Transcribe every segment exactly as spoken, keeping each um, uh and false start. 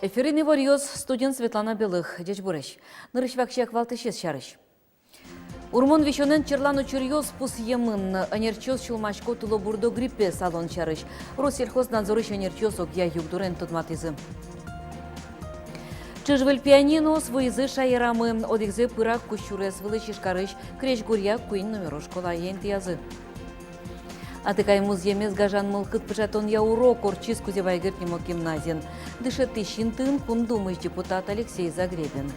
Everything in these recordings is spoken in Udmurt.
Эфирын иворъёс, студиын Светлана Белых. Ӟечбуресь! Нырысь вакчияк валтӥсез сярысь. Урмон висёнэн черлан учыръёс пусъемын. Ӧнерчиос сюлмасько тылобурдо гриппез алон сярысь. Россельхознадзорысь ӧнерчиос огъя югдурен тодматӥзы. Ӵыжвыль пианиноос вуизы шаерамы. Одӥгзэ пырак кузь сюрес вылысь, Ижкарысь крезьгуръя куинь номеро школае интыязы. Атыкай музъемез гажан мылкыд пыӵатонъя урок ортчиз Кузебай Герд нимо гимназиын. Дышетӥсь интыын Кун Думысь депутат Алексей Загребин.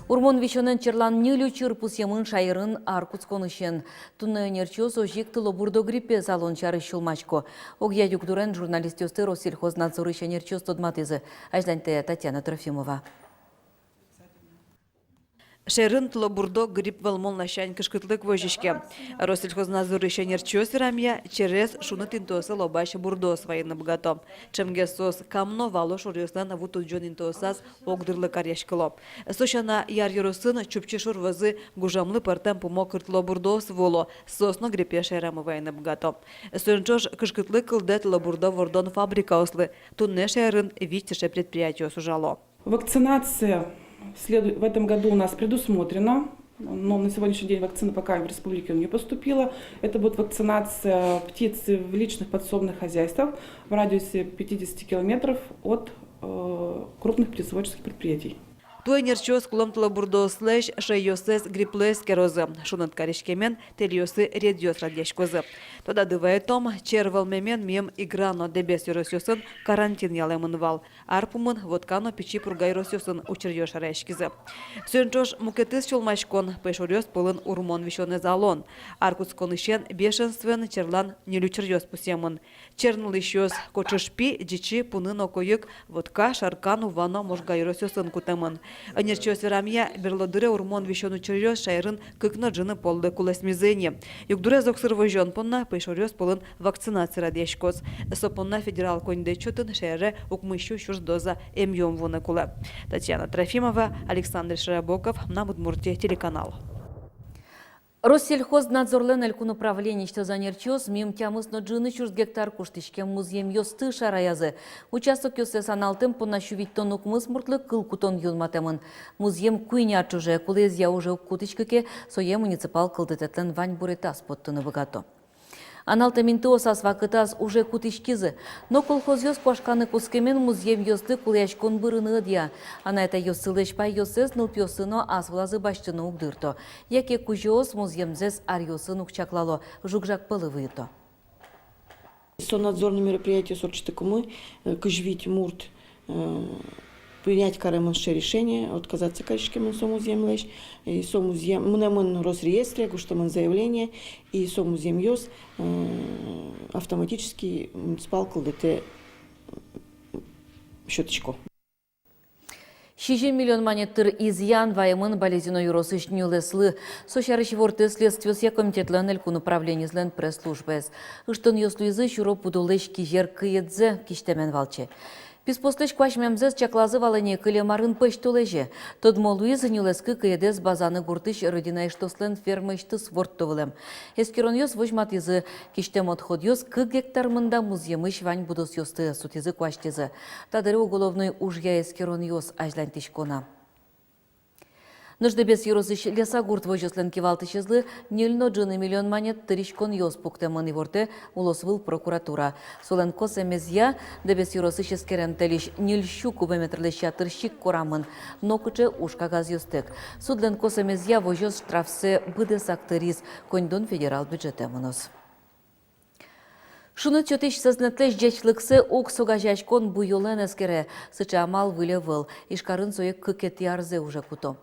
Урмон висёнэн черлан ньыль учыр пусъемын шаерын ар кутсконысен. Туннэ ӧнерчиос озьы ик тылобурдо гриппез алон сярысь сюлмасько. Огъя югдурен журналистъёсты Россельхознадзорысь ӧнерчиос тодматӥзы. Азьланьтэ Татьяна Трофимова. Шаерын тылобурдо грипп вӧлмон ласянь кышкытлык возиське. Россельхознадзорысь ӧнерчиос верамъя, через шуныт интыосы лобась бурдоос вайыны быгато. Ӵемгес соос кам но вало шуръёслэн ву тудӟон интыосаз огдырлы каръяськыло. Со сяна, Яр ёросын Чупчи шур вӧзы гужемлы пӧртэм пумо кыртлобурдоос вуо, соос но гриппез шаерамы вайыны быгато. Соин ӵош кышкытлык кылдэ тылобурдо вордон фабрикаослы. Туннэ шаерын вить сыӵе предприятиос ужало. Вакцинация следу-, в этом году у нас предусмотрена, но на сегодняшний день вакцина пока в республике не поступила. Это будет вакцинация птиц в личных подсобных хозяйствах в радиусе пятидесяти километров от, э, крупных птицеводческих предприятий. Туэ ӧнерчиос кулэм тылобурдоослэсь шӧйёссэс грипплы эскерозы. Шуныт кариськемен тэльёсы рейдъёс радъяськозы. Тодады вайытом, чер вӧлмемен миым Игра но Дэбес ёросъёсын карантин ялэмын вал. Ар пумын Вотка но Пичи Пурга ёросъёсын учыръёс шараяськизы. Соин ӵош мукетыз сюлмаськон — пӧйшуръёс пӧлын урмон висёнэз алон. Ар кутсконысен бешенствоен черлан ньыль учыръёс пусъемын. Чер нылысьёс Кочышпи, Ӟичи, Пуны но Койык, Вотка, Шаркан, Ува но Можга ёросъёсын кутэмын. Ӧнерчиос верамъя, берло дыре урмон висён учыръёс шаерын кык но ӝыны поллы кулэсмизы ини. Югдурез огсыр возён понна пӧйшуръёс пӧлын вакцинация радъяськоз. Со понна федерал коньдэт чотын шаере укмыссю сюрс доза эмъём вуыны кулэ. Татьяна Трофимова, Александр Широбоков, «Мынам Удмуртие» телеканал. Россельхознадзорлэн элькун управлениысьтыз ӧнерчиос мим тямыс но ӝыны сюрс гектар куштӥськем музъемъёсты шараязы. Участокъёссэс аналтэм понна сю витьтон укмыс муртлы кыл кутон юнматэмын. Музъем куинь ар ӵоже, кулэезъя уже уг кутӥськы ке, сое муниципал кылдытэтлэн ваньбуретаз поттыны быгато. Аналтэм интыос ас вакытаз уже кутӥськизы. Но колхозъёс куашканы кутскемен музъемъёсты кулэяськон бырыны ӧдъя. Анай-атайёссылэсь пайёссэс нылпиоссы но ас вылазы басьтыны уг дырто. Яке кузёос музъемзэс аръёсын уг чаклало, жуг-жаг пӧлы выйыто. Со надзорный мероприятиос ортчытыкумы, э, кызь вить мурт, э, принять каремын сыӵе решение, отказаться кариськемын со музъемлэсь, и со музъем, мынэмын Росреестре, гожтэмын заявление, и со музъемъёс, э, автоматически муниципал кылдытэ сётӥсько. Сизьым миллион манет тыр изъян ваемын Балезино ёросысь нюлэслы. Со сярысь ивортэ Следствиосъя комитетлэн элькун управлениезлэн пресс-службаез. Ыштонъёс луизы сюро пудолэсь кизер кыедзэ кисьтэмен валче. Писпуослэсь куасьмемзэс чаклазы вал ини кылем арын пӧсьтолэзе. Тодмо луиз, нюлэскы кыедэз Базаны гуртысь Родина эштослэн фермаысьтыз ворттылэм. Эскеронъёс возьматӥзы, кисьтэм отходъёс кык гектар мында музъемысь вань будосъёсты сутӥзы-куасьтӥзы. Та дыре уголовной ужъя эскеронъёс азьланьтӥсько на. Нош Дэбес ёросысь Лесагурт возёслэн кивалтӥсезлы ньыль но ӝыны миллион манет тыриськонъёс пуктэмын, ивортэ улосвыл прокуратура. Солэн косэмезъя, Дэбес ёросысь эскерем тэльысь ньыль сю кубометрлэсь ятыр сик корамын, нокыӵе уж кагазъёстэк. Судлэн косэмезъя, возёс штрафсэ быдэсак тыриз, коньдон федерал бюджетэ мыноз. Шуныт сётӥсь сӧзнэтлэсь ӟечлыксэ уг согазяськон буёлэн эскере. Сыӵе амал выль ӧвӧл. Ижкарын сое кыкетӥ арзэ уже куто.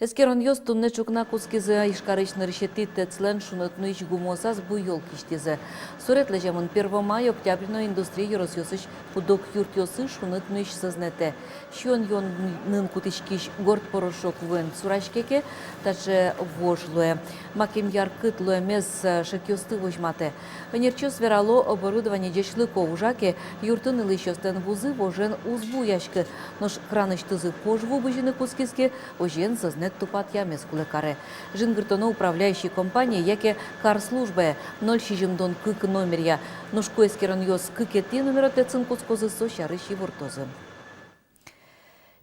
Эскеронъёс туннэ ӵукна кутскизы. Ижкарысь нырысетӥ ТЭЦ-лэн шуныт нуись гумыосаз буёл кисьтӥзы. Сурет лэземын Первомай, Октябрьной, Индустрия ёросъёсысь куд-ог юртъёсы шуныт нуись сӧзнэтэ. Сиён-юонын кутӥськись горд порошок вуэн сураське ке, таӵе вож луэ. Макем яркыт луэмез шекъёсты возьматэ. Ӧнерчиос верало, оборудование ӟечлыко ужа ке, юртын улӥсьёслэн вузы вожен уз буяськы. Нош кранысьтызы пож ву бызьыны кутскиз ке, озьыен сӧзнэт тупатъямез кулэ каре. Жингыртоно управляющий компание яке кар службае, ноль сизьымдон кык номеръя. Нош ку эскеронъёс кыкетӥ номеро ТЭЦ-ын кутскозы, со сярысь ивортозы.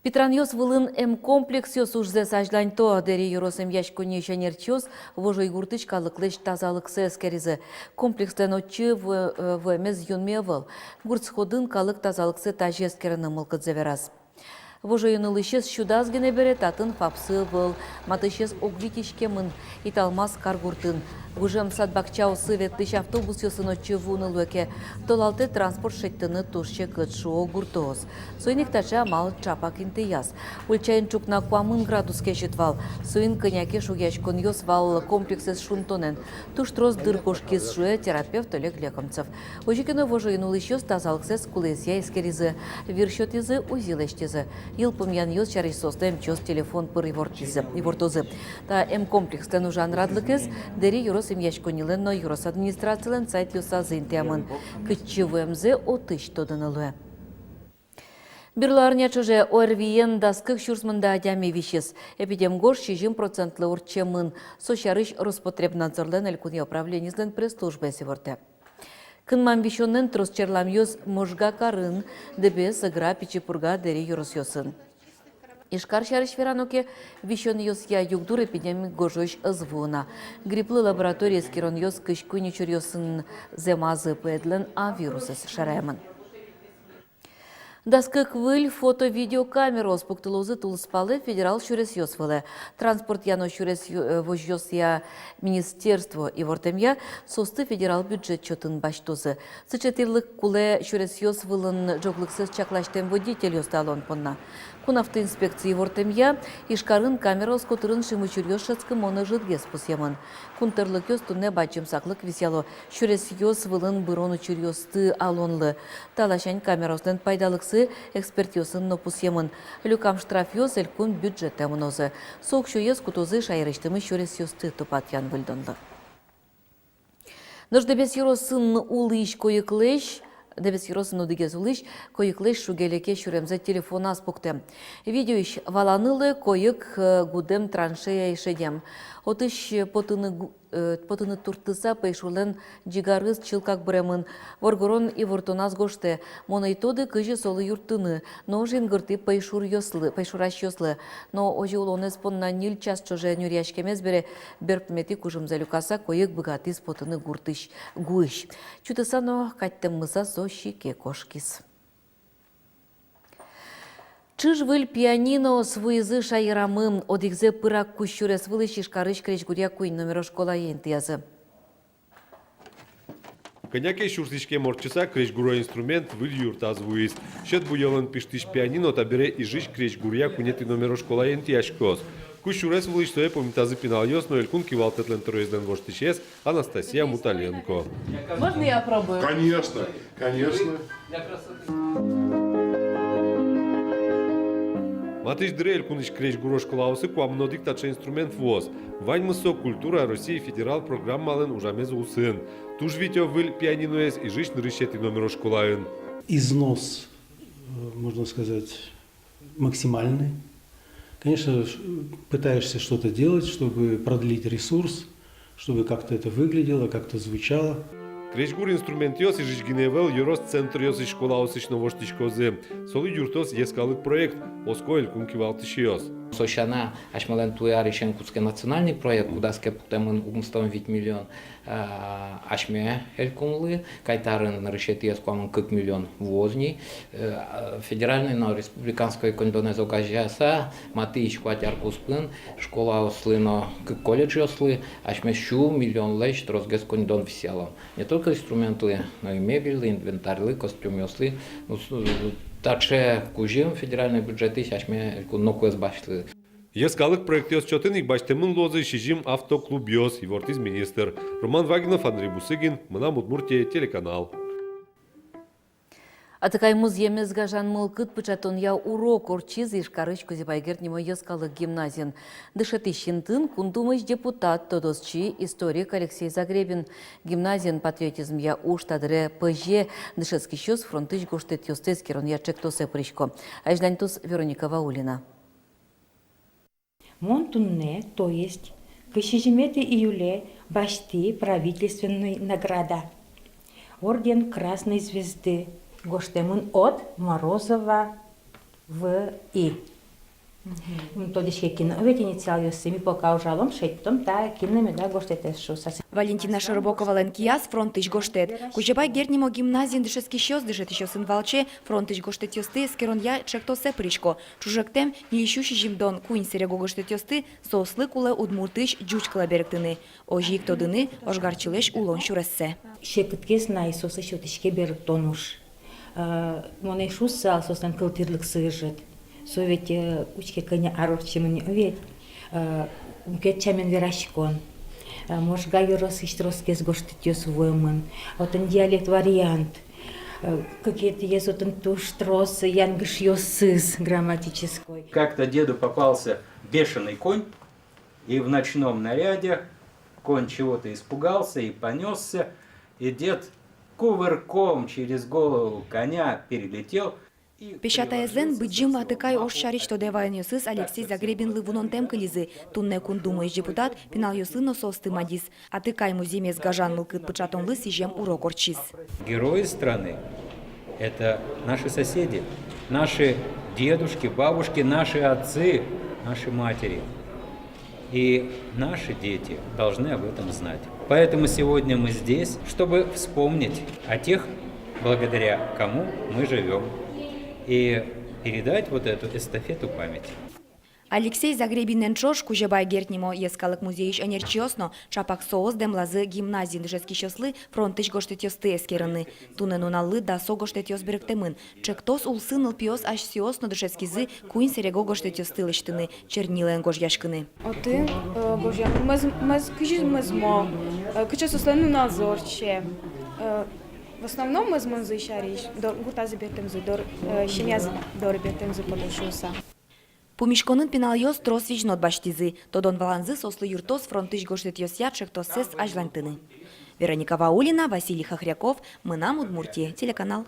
Питранъёс вылын эмкомплексъёс ужзэс азьланьто. Дэри ёрос эмъяськонниысь ӧнерчиос Вожой гуртысь калыклэсь тазалыксэ эскеризы. Комплекслэн отчы ву-, э, вуэмез юнме ӧвӧл. Гурт сходын калык тазалыксэ тазьы эскерыны мылкыдзэ вераз. Вожойын улӥсез сюдаз гинэ бере, татын ФАПсы ӧвӧл, матысез уг витиськемын. Италмас каргуртын. Гужем сад-бакчаосы ветлӥсь автобусъёсын отчы вуыны луэ ке, толалтэ транспорт шедьтыны туж секыт, шуо гуртоос. Соин ик таӵе амал ӵапак интыяз. Ульчаын ӵукна куамын градус кезьыт вал. Соин кӧня ке шугъяськонъёс вал комплексэз шунтонэн. Туж трос дыр кошкиз, шуэ терапевт Олег Лекомцев. Озьы ке но, Вожойын улӥсьёс тазалыксэс кулэезъя эскеризы, вир сётӥзы, УЗИ лэсьтӥзы. Йылпумъянъёс сярысь соослы эмчиос телефон пыр ивортӥзы, ивортозы. Та эмкомплекслэн ужан радлыкез Дэри ёрос эмъяськоннилэн но ёрос администрацилэн сайтъёсазы интыямын. Кытчы вуэмзэ отысь тодыны луэ. Берло арня ӵоже ОРВИен дас кык сюрс мында адями висиз. Эпидем гож сизьым процентлы ортчемын. Со сярысь Роспотребнадзорлэн элькунъя управленизлэн пресс-службаез ивортэ. Кынмам висёнэн трос черламъёс Можга карын, Дэбес, Эгра, Пичи Пурга, Дэри ёросъёсын. Ижкар сярысь верано ке, висёнъёсъя югдур эпидемик гожозь ӧз вуы на. Грипплы лаборатория эскеронъёс кызь куинь учыръёсын зэмазы, пыедлэн А вирусэз шараямын. Дас кык выль фото-видеокамераос пуктылозы тулыспалэ федерал сюресъёс вылэ. Транспортъя но сюрес ю-, э, возьёсъя министерство ивортэмъя, соосты федерал бюджет чотын басьтозы. Сыӵе тӥрлык кулэ сюресъёс вылын ӝоглыксэс чакласьтэм водительёсты алон понна. Кун автоинспекция ивортэмъя, Ижкарын камераос котырын шимес учыръёс шӧдскымон ӧжытгес пусъемын. Кун тӧрлыкъёс туннэ бадӟым саклык висъяло сюресъёс вылын бырон учыръёсты алонлы. Та ласянь камераослэн пайдалыксы экспертъёсын но пусъемын. Люкам штрафъёс элькун бюджетэ мынозы. Со уксёез кутозы шаерысьтымы сюресъёсты тупатъян-выльдонлы. Нош Дэбес ёросын улӥсь койыклэсь, Дэбес ёросын одӥгез улӥсь койыклэсь шуге-леке сюремзэ телефоназ пуктэ. Видеоысь валаны луэ, койык, э, гудэм траншеяе шедем. Отысь потыны гу-, э, потыны турттыса, пӧйшурлэн ӟигарыз чылкак быремын. Воргорон ивортоназ гожтэ: мон ӧй тоды, кызьы солы юрттыны, но жингыртӥ пӧйшуръёслы, пӧйшурасьёслы. Но озьы улонэз понна ньыль час ӵоже нюръяськемез бере, берпуметӥ кужымзэ люкаса, койык быгатӥз потыны гуртысь гуысь. Чутыса но катьтэммыса со сике кошкиз. Чыж-выль пианиноос вуизы шаерамы. Одӥгзэ пырак кузь сюрес вылысь Ижкарысь крезьгуръя куинь номеро школае интыязы. Кӧня ке сюрс иськем ортчыса, крезьгуро инструмент выль юртаз вуиз. Сьӧд буёлэн пиштӥсь пианино табере Ижысь крезьгуръя куинетӥ номеро школае интыяськоз. Кузь сюрес вылысь сое пумитазы пиналъёс но элькун кивалтэтлэн тӧроезлэн воштӥсез Анастасия Муталенко. Можно я попробую? Конечно, конечно. Матысь дыре элькунысь крезьгуро школаосы куамын одӥг таӵе инструмент вуоз. Ваньмыз со «Культура России» федерал программалэн ужамез улсын. Туж витё выль пианиноез Ижысь нырысетӥ номеро школаын. Износ, э, можно сказать, максимальный. Конечно, ш-, пытаешься что-то делать, чтобы продлить ресурс, чтобы как-то это выглядело, как-то звучало. Крезьгур инструментъёс Ижысь гинэ ӧвӧл, ёрос центръёсысь, школаосысь но воштӥськозы. Солы юрттоз «Йӧскалык» проект, оско элькун кивалтӥсьёс. Со сяна, асьмелэн туэ арысен кутске национальный проект, кудаз ке пуктэмын укмыстон вить миллион, а, асьме элькунлы, кайтарын нырысетӥез куамын кык миллион вуоз ни, э, федеральной но республиканской коньдонэз огазеяса, матысь куать ар куспын школаослы но кык колледжъёслы асьме сю миллионлэсь тросгес коньдон висъялом. Не только инструментлы, но и мебельлы, инвентарьлы, костюмъёслы. Ну, с-, таӵе кузьым федеральной бюджетысь асьме элькун ноку ӧз басьты. Йӧскалык проектъёс чотын ик басьтэмын луозы сизьым автоклубъёс, ивортӥз министр. Роман Вагинов, Андрей Бусыгин, «Мынам Удмуртие» телеканал. Атыкай музъемез гажан мылкыд пыӵатонъя урок ортчиз Ижкарысь Кузебай Герд нимо йӧскалык гимназиын. Дышетӥсь интын Кун Думаысь депутат, тодосчи, историк Алексей Загребин. Гимназиын патриотизмъя уж та дыре пӧзе. Дышетскисьёс фронтысь гожтэтъёсты эскеронъя ӵектосэ пырисько. Азьланьтоз Вероника Ваулина. Мон туннэ, то есть кызь сизьыметӥ июле, басьтӥ правительственной награда, орден Красной Звезды, гожтэмын от Морозова В И. Мгм. М, тодӥське, кин но ведь инициалъёссэ, ми пока ужалом, шедьтом, та кин но меда гожтэтэз шуыса. Валентина Широбоковалэн кияз — фронтысь гожтэт. Кузебай Герд нимо гимназиын дышетскисьёс дышетӥсьёсын валче фронтысь гожтэтъёсты эскеронъя ӵектосэ пырисько. Ӵужектэм ньыль сю сизьымдон куинь сэрег гожтэтъёсты соослы кулэ удмуртысь ӟуч кылэ берыктыны. Озьы ик тодыны ожгарчилэсь улон сюрессэ. Секытгес на ай соослы сётӥське берыктон уж. Э, мон ӧй шуысал, соослэн кылтырлыксы ӧжыт. Со ведь, э, учке, кӧня ар ортчемын ведь. Э, мукет сямен вераськон. Э, Можга ёросысь тросгес гожтэтъёс вуэмын. Отын диалект вариант. Э, кыкетӥез отын туж трос янгышъёсыз грамматической. Как-то деду попался бешеный конь, и в ночном наряде конь чего-то испугался и понёсся, и дед кувырком через голову коня перелетел и... Песятаезлэн Быдӟым Атыкай ож сярысь тодэ ваёнъёсыз Алексей Загребинлы вунонтэм кылизы. Туннэ Кун Думаысь депутат пиналъёслы но соосты мадиз. Атыкай музъемез гажан мылкыд пыӵатонлы сӥзем урок ортчиз. Герои страны — это наши соседи, наши дедушки, бабушки, наши отцы, наши матери. И наши дети должны об этом знать. Поэтому сегодня мы здесь, чтобы вспомнить о тех, благодаря кому мы живём, и передать вот эту эстафету памяти. Алексей Загребинэн ӵош Кузебай Герд нимо йӧскалык музейысь ӧнерчиос но. Ӵапак соос дэмлазы гимназиын дышетскисьёслы фронтысь гожтэтъёсты эскерыны. Туннэ нуналлы дасо гожтэтъёс берыктэмын. Ӵектос улсын нылпиос асьсэос но дышетскизы куинь сэрег гожтэтъёсты лэсьтыны чернилаен гожъяськыны. Отын, э, гожъя, мӧз-, мӧз-, кызьы мӧзмо, э, кыӵе соослэн нуналзы ортче. Э, в основном мӧзмонзы сярысь, дор-, гуртазы бертэмзы, дор-, э, семьязы доры бертэмзы потэ шуыса. Пумиськонын пиналъёс трос визьнод басьтӥзы. Тодон-валанзы соослы юрттоз фронтысь гожтэтъёсъя ӵектоссэс азьланьтыны. Вероника Ваулина, Василий Хохряков, «Мынам Удмуртие» телеканал.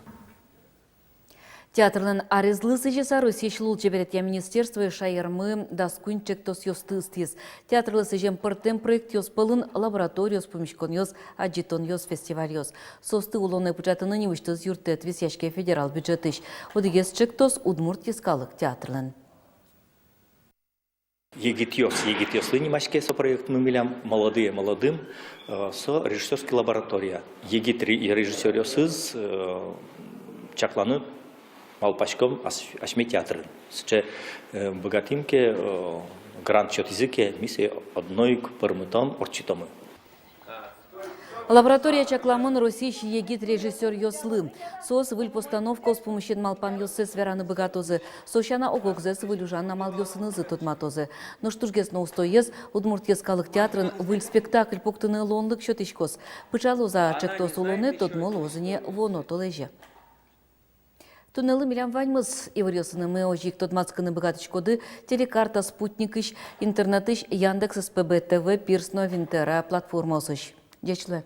Театрлэн арезлы сӥзьыса Россиысь лулчеберетъя министерство шаермы дас куинь ӵектосъёсты ыстӥз. Театрлы сӥзем пӧртэм проектъёс пӧлын лабораториос, пумиськонъёс, адӟытонъёс, фестивальёс. Соосты улонэ пыӵатыны нимысьтыз юрттэт висъяське федерал бюджетысь. Одӥгез ӵектос — Удмурт йӧскалык театрлэн. «Егитъёс егитъёслы» нимаське со проектмы милям, «Молодые молодым», э, со режиссёрский лаборатория. Егит ре-, режиссёръёсыз, э, чакланы малпаськом ас-, асьме театрын. Сыӵе, э, быгатӥм ке, э, грант сётӥзы ке, ми сое одно ик пӧрмытом, ортчытомы. Лаборатория чакламын Россиысь егит режиссёръёслы. Соос выль постановкаос пумысен малпанъёссэс вераны быгатозы, со сяна ог-огзэс выль ужан амалъёсынызы тодматозы. Нош тужгес но устоез Удмурт йӧскалык театрын выль спектакль пуктыны луонлык сётӥськоз. Пыӵалоз-а ӵектос улонэ, тодмо луоз ини вуоно толэзе. Туннэлы милям ваньмыз. Иворъёсынымы озьы ик тодматскыны быгатӥськоды «Телекарта», «Спутникысь», интернетысь, Яндекс, СПБ ТВ, Пирс но Винтера платформаосысь. Ӟеч луэ.